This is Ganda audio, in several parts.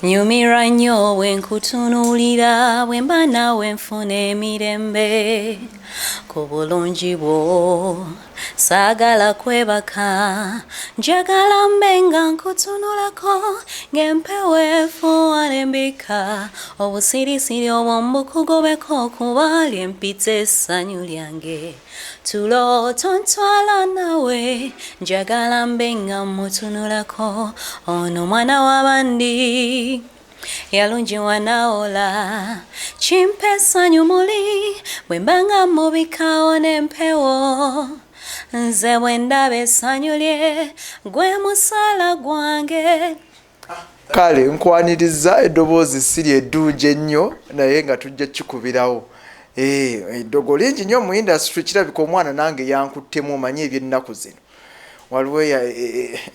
Nyumirwa nnyo bwe nkutunuulira, bwe mba naawe nfuna emirembe. Ku bulungi bwo saagala kwebaka, njagala mbe nga nkutunulako ng'empewo efuuwa n'embika. Obusirisiri obwo mbukugobeko kuba lyempita essanyu lyange. Tulo tontwala naawe, njagala mbe nga mmutunulako. Ono mwana w'abandi yalungiwa nawola, kimpa essanyu muli bwe mba nga mubikawo n'empewo. Nze bwe ndaba essanyu lye gwe musaala gwange. Kale nkwaniriza, eddoboozi si lyeddungi ennyo, naye nga tujja kikubirawo. Eddogo lingi nnyo mu industry. Kirabika omwana nange yankuttemu. Omanyi ebyennaku zino waliwo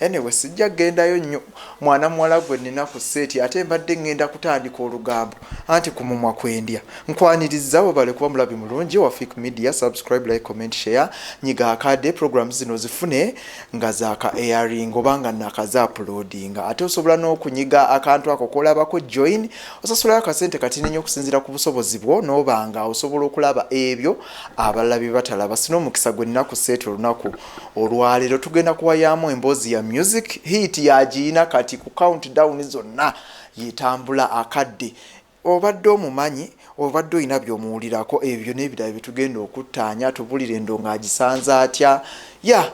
anyway, sijja kgendayo nnyo. Mwana muwala gwe nnina ku set, ate mbadde ŋŋenda kutandika olugambo anti ku mumwa kwendya. Nkwaniriza, webale kuba mulabi mulungi wa Fik Media. Subscribe, like, comment, share, nyiga akadde, programs zino zifune nga zaka airing oba nga nakaza uploadinga. Ate osobola n'okunyiga akantu ako kolabako join, osasulayo akasente katini nnyo okusinziira ku busobozi bwo, n'oba nga osobola okulaba ebyo abalala bye batalaba. Sina omukisa gwe nina ku set olunaku olwaleero, tugenda kuwayaamu emboozi ya music hit yagiina kati ku countdown zonna yetambula akadde. Obadde omumanyi, obadde olina by'omuwulirako, ebyo n'ebirala byetugenda okuttaanya. Tubulire endo ng'agisanze atya, ya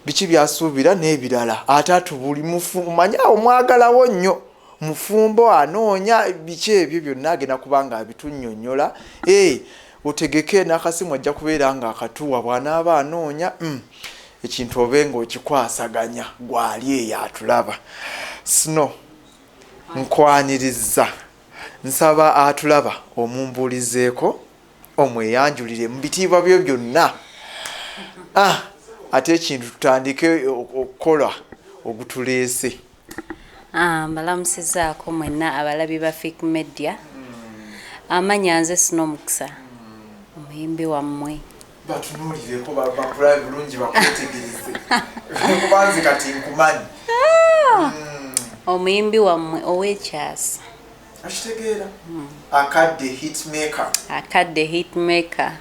biki byasuubira n'ebirala. Ate atubuli mumanyi awo mwagalawo nnyo mufumbo, anoonya biki, ebyo byonna agenda kuba nga abitunnyonnyola. Otegeke n'akasimu, ajja kubeera nga akatuwa bw'anaaba anoonya ekintu obe ng'okikwasaganya gwali eyo atulaba. Snow, nkwaniriza, nsaba atulaba omumbuulizeeko, omweyanjulire mu bitiibwa byo byonna. Ate ekintu tutandike okukola ogutuleese. Mbalamusizaako mwenna abalabi ba Fik Media. Amanya nze Snow Mukisa, omuyimbi wammwe. Batunuulireko, bakulabe bulungi, bakwetegereze, kubanze kati nkumanyi. Omuyimbi wammwe ow'ekyasa. Akitegeera, akadde hitmaker. Akadde hitmaker.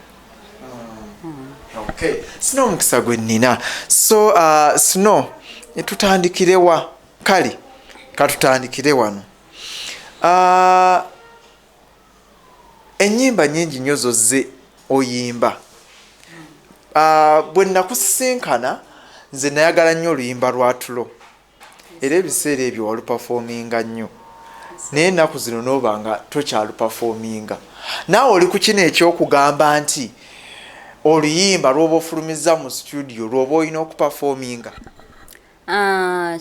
Okay, Snow, omukisa gwe nnina. So Snow, tutandikirewa? Kale katutandikire wano. Ennyimba nyingi nnyo zozze oyimba. Bwe nakusisinkana nze nayagala nnyo oluyimba lwa Tulo, era ebiseera ebyo waluperforminga nnyo, naye ennaku zino nooba nga tokyaluperforminga. Naawe oli ku kino ekyokugamba nti oluyimba lwoba ofulumiza mu studio lwoba olina okuperforminga?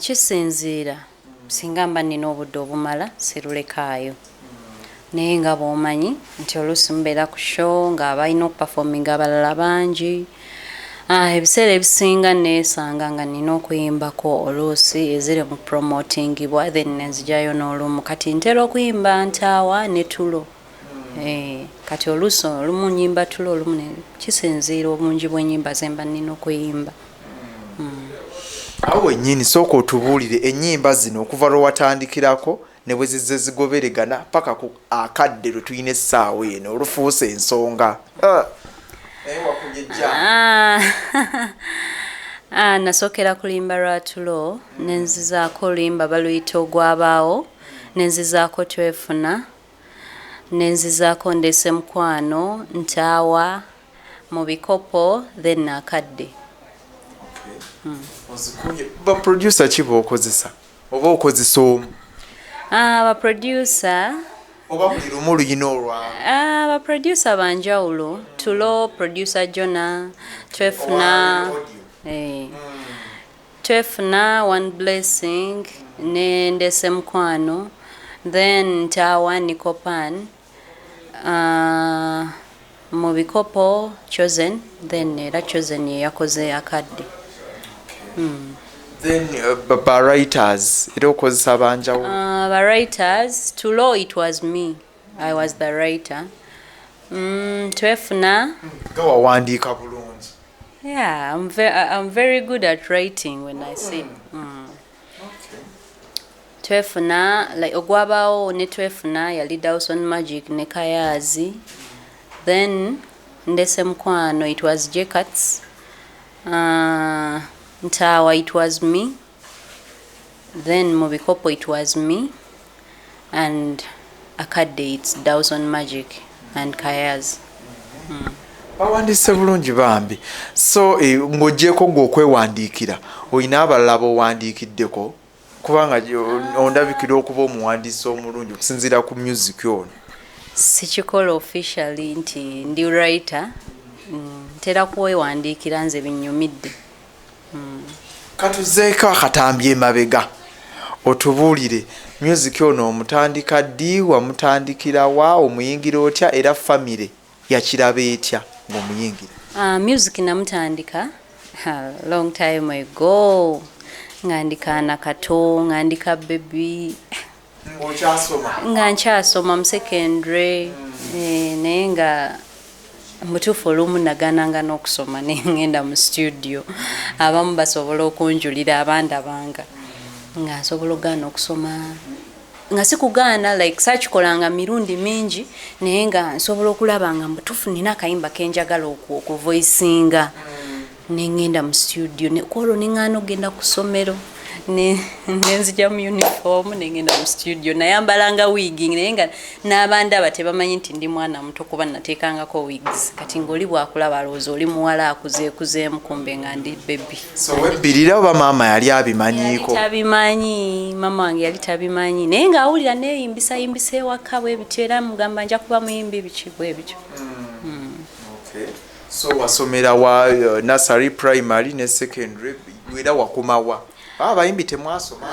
Kisinziira. Singa mba nina obudde obumala, sirulekaayo, naye nga bw'omanyi nti oluusi mubeera ku show nga balina okuperforminga abalala bangi. Ebiseera ebisinga neesanga nga nina okuyimbako oluusi eziri mu promotingibwa, then nenzigyayo n'olumu. Kati ntera okuyimba Ntaawa ne Tulo. Kati oluusi olumu nyimba Tulo, olumu kisinziira obungi bw'ennyimba ze mba nina okuyimba. Awo wennyini sooka otubuulire ennyimba zino okuva lwe watandikirako ne bwe zizze zigoberegana paka ku akadde lwe tulina essaawa eno olufuuse ensonga. Naye wakubye jja. Nasookera ku luyimba lwa Tulo, nenzizaako oluyimba baluyita Ogwabaawo, nenzizaako Twefuna, nenzizaako Ndese Mukwano, Ntaawa, Mu Bikopo, then Akadde. Ozikubye. Ba producer ki b'okozesa, oba okozesa omu? Ba producer Oba buli lumu luyina olwa Ba producer banjawulo. Tulo producer Jona, Twefuna, Twefuna, One Blessing ne Ndese Mukwano, then Ntaawa Nicopan, Mu Bikopo Chosen, then era Chosen ye yakoze Akadde. Then ba writers era okozesa banjawulo? Ba writers, Tulo it was me, I was the writer. Twefuna Nga wawandiika bulungi. Yeah, I'm very good at writing when I sit. Twefuna, like, ogwabaawo ne Twefuna yali Dawson Magic ne Kayazi. Then Ndese Mukwano, it was Jacats. Ntawa, it was me. Then Mubikopo, it was me. And Akadde, it's Dawson Magic and Kayaz. Bawandiise bulungi bambi. So ng'ogyeko gwe okwewandiikira, olina abalala b'owandiikiddeko? Kubanga ondabikira okuba omuwandiisi omulungi okusinziira ku music ono. Sikikola officially nti ndi writer. Ntera kwewandiikira nze binyumidde. Katuzeeko akatambi emabega, otubuulire music ono omutandika ddi, wamutandikira wa, omuyingira otya, era famire yakiraba etya ng'omuyingira? Music namutandika long time ago, nga ndi kaana kato, nga ndi ka baby. Ng'okyasoma? Nga nkyasoma mu secondary. Naye nga mutuufu olumu nagananga n'okusoma nengenda mu studio. Abamu basobola okunjulira, abandabanga nga nsobola okugaana okusoma, nga sikugaana, like sakikolanga mirundi mingi, naye nga nsobola okulaba nga mutuufu nina akayimba kenjagala okuvoicinga, nengenda mu studio. Kwolwo neŋŋaana okugenda ku ssomero, nenzija mu uniform nengenda mu studio. Nayambalanga wig, naye nga n'abandaba tebamanyi nti ndi mwana muto, kuba nateekangako wigs. Kati ng'oli bwakulaba alowooza oli muwala akuzeekuzeemu, kumbe nga ndi baby. So webbirira oba maama yali abimanyiiko? Yali tabimanyi, mama wange yali tabimanyi, naye ng'awulira neeyimbisa yimbisa ewaka bwe bityo, era mugamba nja kuba muyimbi, biki bwe bityo. Okay. So wasomera wa nursery, primary ne secondary, era wakomawa? Abayimbi temwasoma.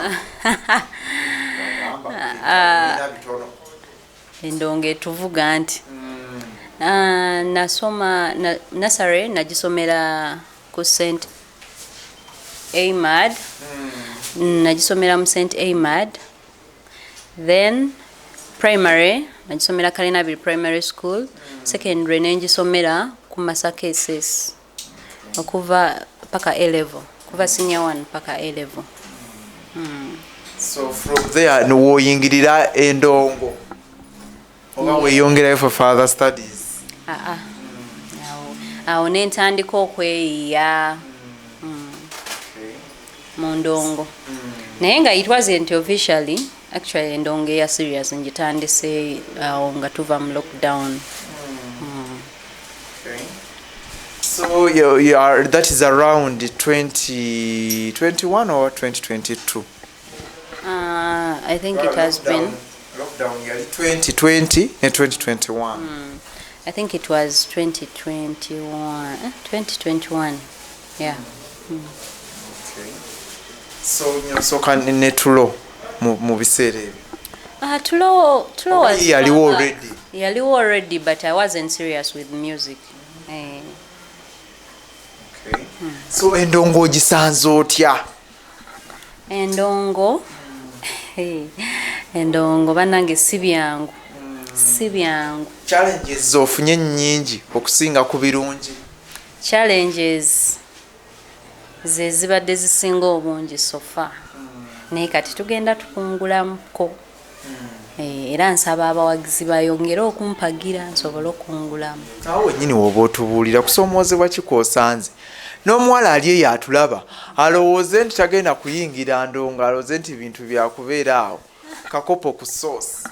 Bagamba, "Olina bitono." Endongo etuvuga nti nasoma nursery nagisomera ku St Amad, nagisomera mu St Amad. Then primary nagisomera Kalinabiri Primary School. Secondary nengisomera ku Masaka SS okuva paka A level, kuva senior 1 paka A level. So from there niwoyingirira endongo oba weeyongerayo for further studies? Aa, awo nentandika okweyiya mu ndongo, naye nga it wasn't officially. Actually, endongo eya serious ngitandise awo nga tuva mu lockdown. So you are, that is around 2021 or 2022? I think it has been Lockdown yali 2020 ne 2021. I think it was 2021, eh? 2021, yeah. Okay. So nsooka ne Tulo mu biseera ebyo? Tulo was Yaliwo already? Yaliwo already, but I wasn't serious with music. Eh. Okay. So endongo ogisanze otya? Endongo, hey, endongo bannange si byangu, si byangu. Challenges ofunye nnyingi okusinga ku birungi? Challenges ze zibadde zisinga obungi so far, naye kati tugenda tukungulamuko. Era nsaba abawagizi bayongere okumpagira nsobole okungulamu. Awo wennyini woba otubuulira kusoomoozebwa ki kw'osanze, n'omuwala ali eyo atulaba alowooze nti tagenda kuyingira ndongo, alowooze nti bintu byakubeera awo kakopo ku soosi.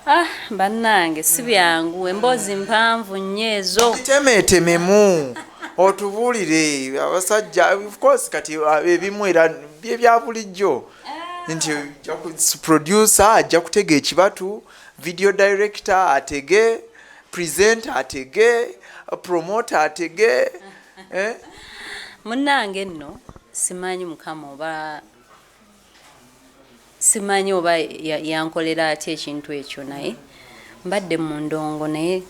Ah, bannange, si byangu, emboozi mpanvu nnyo ezo. Bitemeetememu otubuulire. Abasajja, of course, kati ebimu era bye bya bulijjo nti producer ajja kutega ekibatu, video director atege, presenter atege, promoter atege, eh? Munnange nno simanyi Mukama oba simanyi oba yankolera atya ekintu ekyo, naye mbadde mu ndongo, naye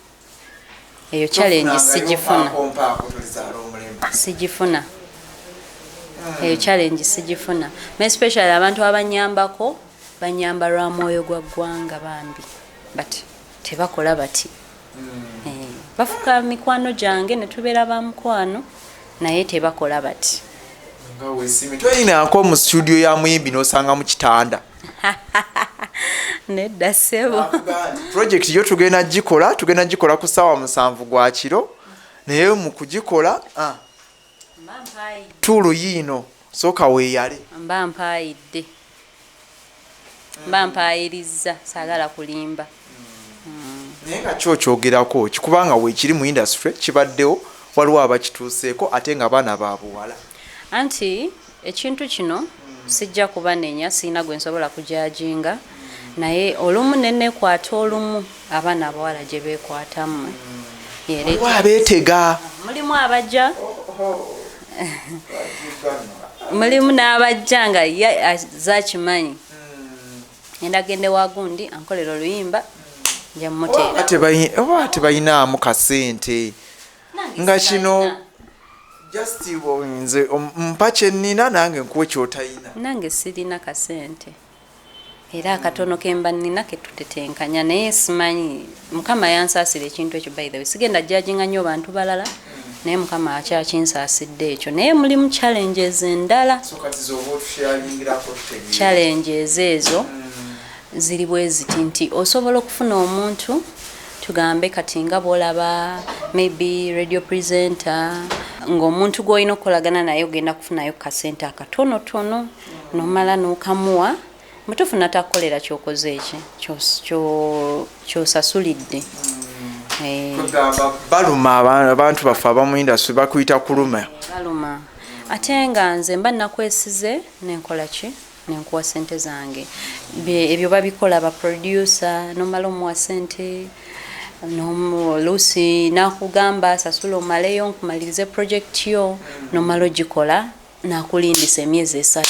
eyo challenge sigifuna. Mpaako tulizaala omulembe. Sigifuna eyo challenge, sigifuna, especially abantu abanyambako banyamba lwa mwoyo gwa ggwanga bambi, but tebakola bati. Bafuka mikwano gyange ne tubeera ba mukwano, naye tebakola bati. Nga weesiimye, toyinako mu studio ya muyimbi n'osanga mu kitanda? Nedda ssebo. Project yo tugenda gikola ku ssaawa 7 gwa kiro, naye mu kugikola Mba mpaayidde. Tuulu yiino, sooka weeyale. Mba mpaayidde, mba mpaayirizza, saagala kulimba. Naye nga kyokyogerako kikubanga weekiri mu industry kibaddewo, waliwo abakituuseeko ate nga baana ba buwala. Anti ekintu kino sijja kubanenya, sirina gwe nsobola kujudginga, naye olumu nenekwata, olumu abaana abawala gye beekwatamu. Waliwo abeetega. Mulimu abajja, mulimu n'abajja nga ye azakimanyi, ngenda gende wa gundi ankolera oluyimba, nja muteera. Oba tebayinaamu kasente nga kino just nze mpa kyennina, nange nkuwe kyotayina. Nange sirina kasente, era akatono kemba nnina ketutetenkanya, naye simanyi, Mukama yansaasira ekintu ekyo. By the way, sigenda judginga nnyo bantu balala, naye Mukama akyakyinsaasidde ekyo, naye mulimu challenges endala. So kati zoba otusharingirako tutegeere. Challenges ezo ziri bwe ziti nti osobola okufuna omuntu, tugambe kati nga bwolaba maybe radio presenter, ng'omuntu gw'olina okukolagana naye ogenda kufunayo kasente akatonotono, nomala n'okamuwa, mutuufu natakukolera kyokoze eki kyosasulidde. Kugamba baluma abantu baffe abamu industry bakuyita kuluma. Baluma, ate nga nze mba nakwesize nenkola ki, nenkuwa sente zange. Ebyo babikola ba producer, nomala omuwa sente, oluusi nakugamba sasula omaleyo nkumalirize project yo, nomala ogikola, nakulindisa emyezi 3,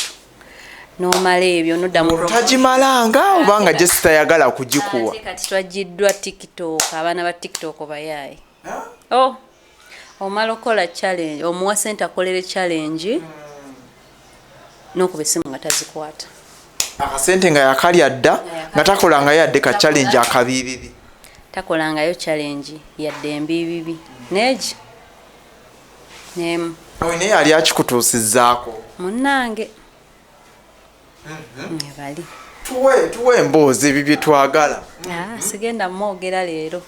nomala ebyo nodda mu Tagimalanga obanga gye sitayagala kugikuwa. Ate kati twagiddwa TikTok, abaana ba TikTok bayaayi. Oh, omala okukola challenge, omuwa sente akolere challenge, n'okuba essimu nga tazikwata. Akasente nga yakalya dda, nga takolangayo yadde ka challenge akabiibibi. Takolangayo challenge yadde embiibibi neegi nemu. Oyo naye yali akikutuusizzaako? Munnange ebali. Tuwe emboozi, ebyo bye twagala. Ah, sigenda mwogera leero.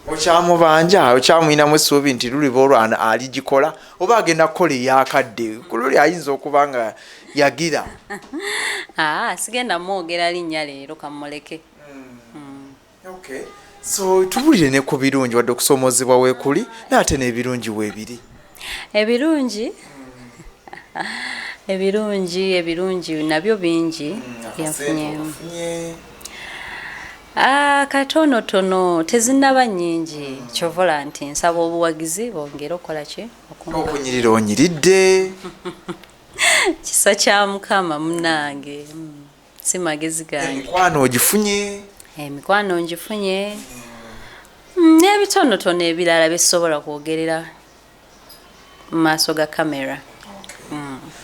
Okyamubanja, okyamuyinamu essuubi nti luliba olwana aligikola, oba agenda kukola eyakadde ku luli ayinza okuba nga yagira? Ah, sigenda mwogera linnya leero, kamuleke. Okay. So tubulire ne ku birungi, wadde okusomoozebwa weekuli, naye ate n'ebirungi weebiri. Ebirungi nabyo bingi byenfunyemu. Ah, katonotono, tezinnaba nnyingi, kyovola nti nsaba obuwagizi bongere okukola ki. Okunyirira onyiridde. Kisa kya Mukama munange. Si magezi gange. Emikwano ogifunye? Emikwano ngifunye. N'ebitonotono ebirala byesobola kwogerera mu maaso ga kamera.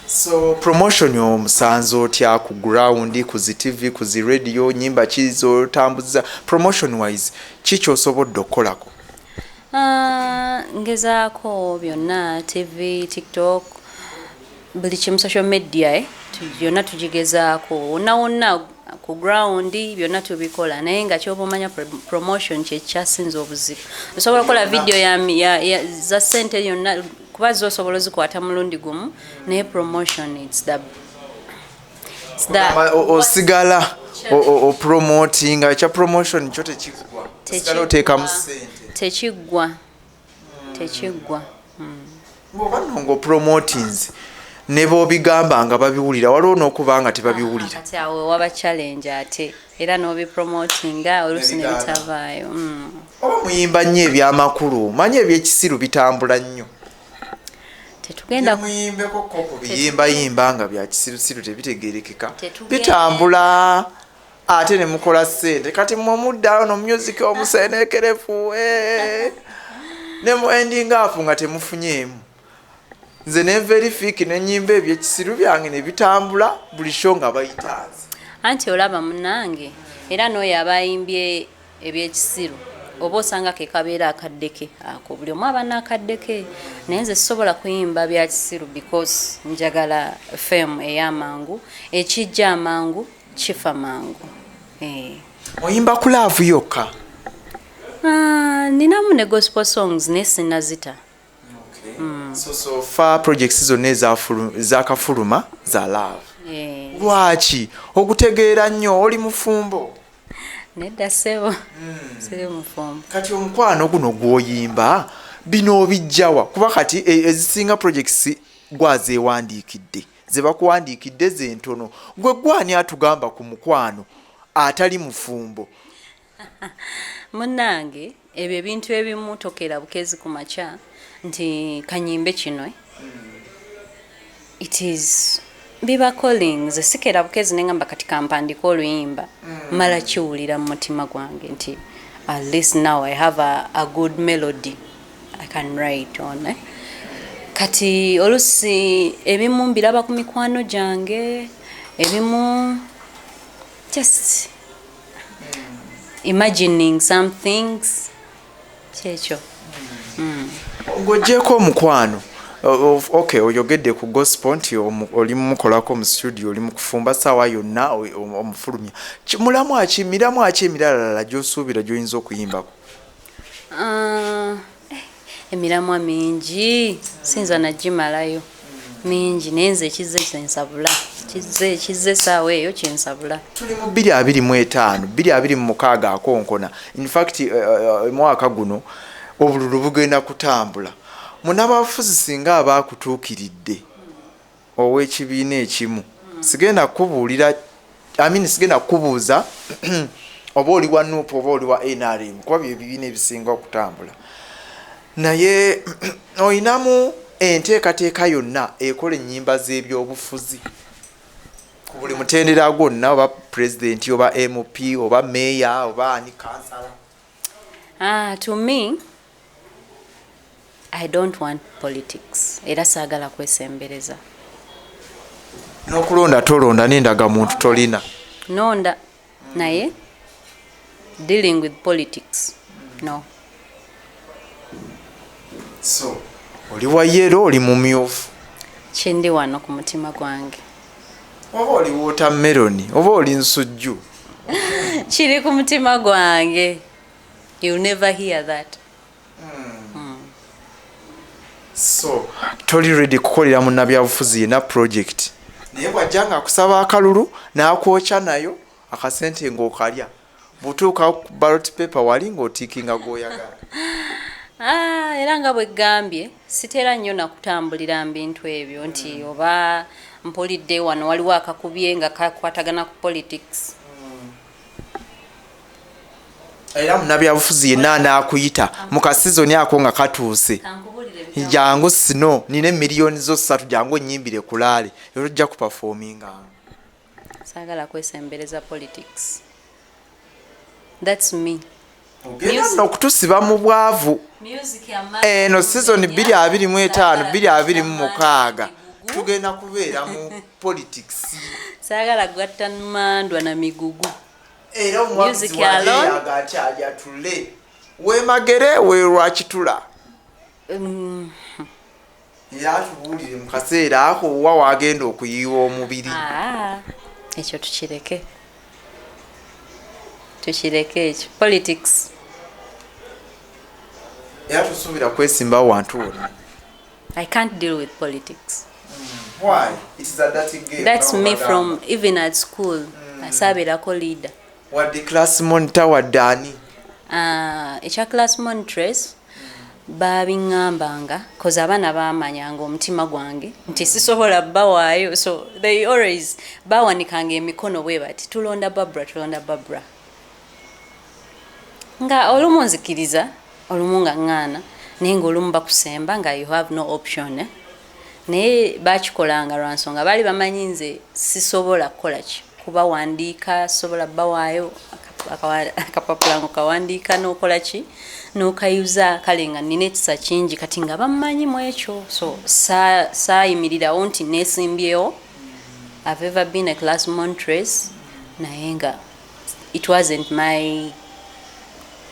So promotion omusanze otya ku ground, ku zi TV, ku zi radio, nyimba ki zotambuza? Promotion wise, ki kyosobodde okukolako? Ah, ngezaako byonna, TV, TikTok, buli kimu, social media, byonna tugigezaako, wonna wonna ku ground byonna tubikola, naye nga kyoba omanya promotion kyekyasinza obuzibu. Osobola okukola video ya za sente yonna, kuba zo osobola ozikwata mulundi gumu, naye promotion it's the Osigala opromotinga, ekya promotion kyo tekiggwa, osigala oteekamu sente. Tekiggwa, tekiggwa. Bw'oba nno ng'opromotinze ne b'obigamba nga babiwulira, waliwo n'okuba nga tebabiwulira. Kati awo waba challenge, ate era n'obipromotinga oluusi ne Nebigaana. bitavaayo. Oba muyimba nnyo ebyamakulu, manyi ebyekisiru bitambula nnyo. Tetugenda. Muyimbeko ko ku biyimbayimba nga bya kisirusiru tebitegerekeka. Tetugenda. Bitambula ate ne mukola ssente. Kati mwe muddayo no music omuseneekerefu, ne mu ending up nga temufunyeemu. Nze ne verifiki nenyimba ebyekisiru byange ne bitambula, buli show nga bayitanze. Anti olaba munange, era n'oyo aba ayimbye ebyekisiru Oba osanga ke kabeera akaddeke ako, buli omu aba n'akaddeke, naye nze sisobola kuyimba bya kisiru because njagala fame ey'amangu. Ekijja amangu kifa mangu. Oyimba ku love yokka? Ah, ninamu ne gospel songs, naye sinazita. So far projects zonna ezakafuluma za love? Eh. Lwaki okutegeera nnyo? Oli mufumbo? Nedda ssebo, siri mufumbo. Kati omukwano guno gw'oyimba, bino obijjawa? Kuba kati ezisinga projects gwazeewandiikidde, ze bakuwandiikidde zentono. Gwe gwani atugamba ku mukwano atali mufumbo? Munnange, ebyo ebintu ebimu tokeera bukezi ku makya nti kanyimbe kino, eh? It is biba callings. Sikeera bukezi nengamba kati kampandika oluyimba. Mala kiwulira mu mutima gwange nti at least now I have a good melody I can write on, eh? Kati olusi ebimu mbiraba ku mikwano gyange, ebimu just imagining some things, kyekyo. Ng'ogyeko omukwano, okay, oyogedde ku gospel nti oli mumukolako mu studio, oli mu kufumba saawa yonna omufulumya. Mulamu aki, miramu aki emiralala gy'osuubira gy'oyinza okuyimbako? Ah, emiramwa mingi, sinza nagimalayo, mingi, naye nze ekizze kyensabula, kizze kizze esaawa eyo kyensabula. Tuli mu 2025, 2026 akonkona. In fact, mwaka guno obululu bugenda kutambula. Munabafuzi singa aba akutuukiridde ow'ekibiina ekimu, sigenda kukubuulira, I mean, sigenda kukubuuza oba oli wa NUP oba oli wa NRM, kuba bye bibiina ebisinga okutambula, naye oyinamu enteekateeka yonna ekola ennyimba z'ebyobufuzi ku buli mutendera gwonna, oba pulezidenti oba MP oba meeya oba ani, kansala? Ah, to me, I don't want politics, era saagala kwesembereza. N'okulonda tolonda, n'endagamuntu tolina? Nonda, naye dealing with politics, no. So oli wa yellow, oli mumyufu? Kindi wano ku mutima gwange. Oba oli watermelon oba oli nsujju? Kiri ku mutima gwange. You'll never hear that. So toli ready kukolera munnabyabufuzi yenna project, naye bw'ajja nga akusaba akalulu n'akwokya nayo akasente ng'okalya, bw'otuuka ku ballot paper wali ng'otiikinga gw'oyagala? Ah, era nga bwe gambye, sitera nnyo nakutambulira mu bintu ebyo nti oba mpulidde wano waliwo akakubye nga kakwatagana ku politics. Era munnabyabufuzi yenna anaakuyita mu kasizoni ako nga katuuse, Kankubulire ebigambo. "Jangu sino nina emiliyoni zo 3, jangu onyimbire ku rally," era ojja kuperforminga? Saagala kwesembereza politics. That's me. Ogenda nno okutusiba mu bwavu. Eno season 2025, 2026 tugenda kubeera mu politics. Saagala gatta mandwa na migugu. Era omuwagizi Music alone. waliyaga akyalya tule wemagere werwakitula. Era atubuulire mu kaseera ako wa wagenda okuyiwa omubiri. Ah, ekyo tukireke, tukireke ekyo politics. Era tusuubira kwesimbawo wantu wonna? I can't deal with politics. Why? It is a dirty game. That's me from even at school. Asaabeerako leader. Wadde class monitor, wadde ani? Ah, ekya class monitress babiŋŋambanga 'cause abaana baamanyanga omutima gwange nti sisobola bbawaayo, so they always bawanikanga emikono bwe bati, "Tulonda Babra, tulonda Babra." Nga olumu nzikiriza, olumu nga ŋŋaana, naye nga olumu bakusemba nga you have no option, eh? Naye bakikolanga lwa nsonga baali bamanyi nze sisobola kukola ki, kubawandiika, sisobola bbawaayo akapapula ngo kawandiika n'okola ki n'okayuza. Kale nga nina ekisa kingi, kati nga bammanyi mu ekyo, so saayimirirawo nti neesimbyewo. I've ever been a class monitress, naye nga it wasn't my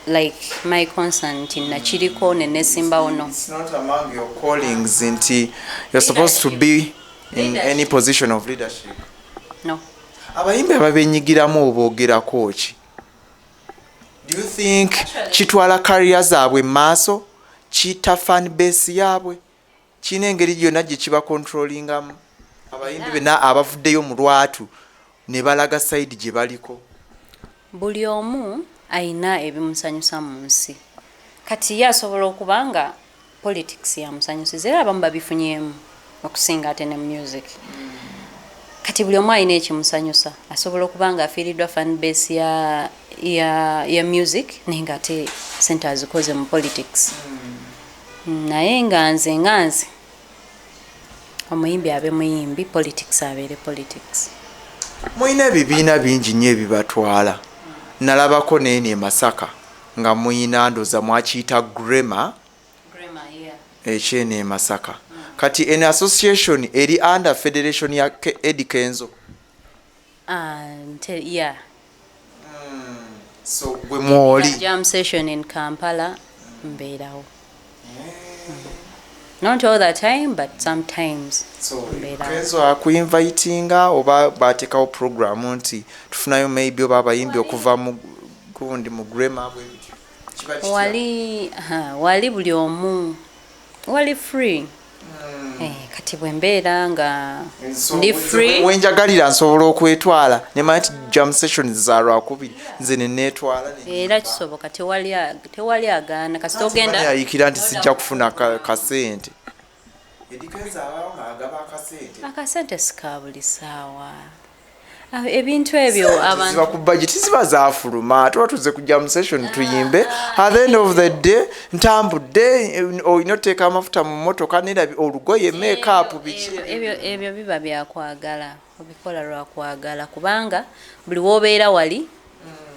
like my concern nti nakiriko nenesimbawo, no. It's not among your callings nti you're supposed to be in any position of leadership? No. Abayimbi ababenyigiramu oboogerako ki? Do you think kitwala career zaabwe maaso, kita fan base yaabwe, kirina engeri yonna gye kiba controllingamu, abayimbi benna abavuddeyo mu lwatu ne balaga side gye baliko? Buli omu ayina ebimusanyusa mu nsi. Kati ye asobola okuba nga politics yamusanyusiza, era abamu babifunyemu okusinga ate ne music. Kati buli omu alina ekimusanyusa. Asobola okuba nga afiiriddwa fan base ya music, naye nga ate sente azikoze mu politics. Naye nga nze omuyimbi abe muyimbi, politics abeere politics. Mulina ebibiina bingi nnyo ebibatwala. Nalabako neeno e Masaka nga muyina, ndoza mwakiyita Grema ekyeno e Masaka. Kati eno association eri under federation ya Eddie Kenzo? Yeah. So gwe mwoli? Jam session in Kampala mbeerawo, not all the time, but sometimes. So mbeerawo. Kenzo akuinvitinga oba bateekawo program nti tufunayo maybe oba abayimbi okuva mu gundi, mu Grema, bwe bityo? Kiba kitya? Wali ha, wali buli omu wali free. Kati bwe mbeera nga So, ndi free. Wenjagalira nsobola okwetwala nemanya nti jam sessions za Lwakubiri, nze neneetwala. Era kisoboka, tewali agaana kasita ogenda. Yayikira nti sijja kufuna kasente. Eddy Kenzo abaawo ng'agaba akasente. Akasente sika buli ssaawa. Ah, ebintu ebyo ziba abantu ku budget, ziba zafuluma. Tuba tuze ku jam session tuyimbe, at the end of the day ntambudde, olina oteeka amafuta mu motoka, nerabi olugoye, makeup, biki. Ebyo biba byakwagala, obikola lwakwagala, kubanga buli wobeera wali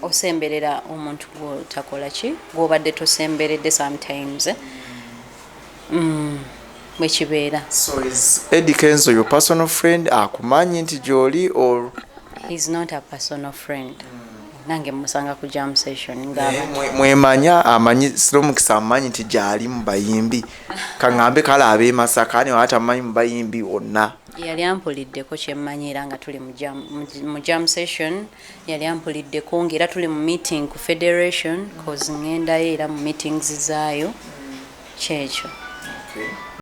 osemberera omuntu gwotakola ki, gwobadde tosemberedde sometimes, eh? Bwekibeera. So is Eddie Kenzo your personal friend, akumanyi nti gyoli, or? He's not a personal friend. Nange musanga ku jam session Naye ng'abantu. Mwemanya, amanyi Siromukisa, amanyi nti gyali mu bayimbi, kaŋŋambe kale ab'e Masaka, ne waba tamanyi mu bayimbi wonna? Yali ampuliddeko, kyemmanyi, era nga tuli mu jam session yali ampuliddeko, ngaera tuli mu meeting ku federation, cause ŋŋendayo era mu meetings zaayo, kyekyo.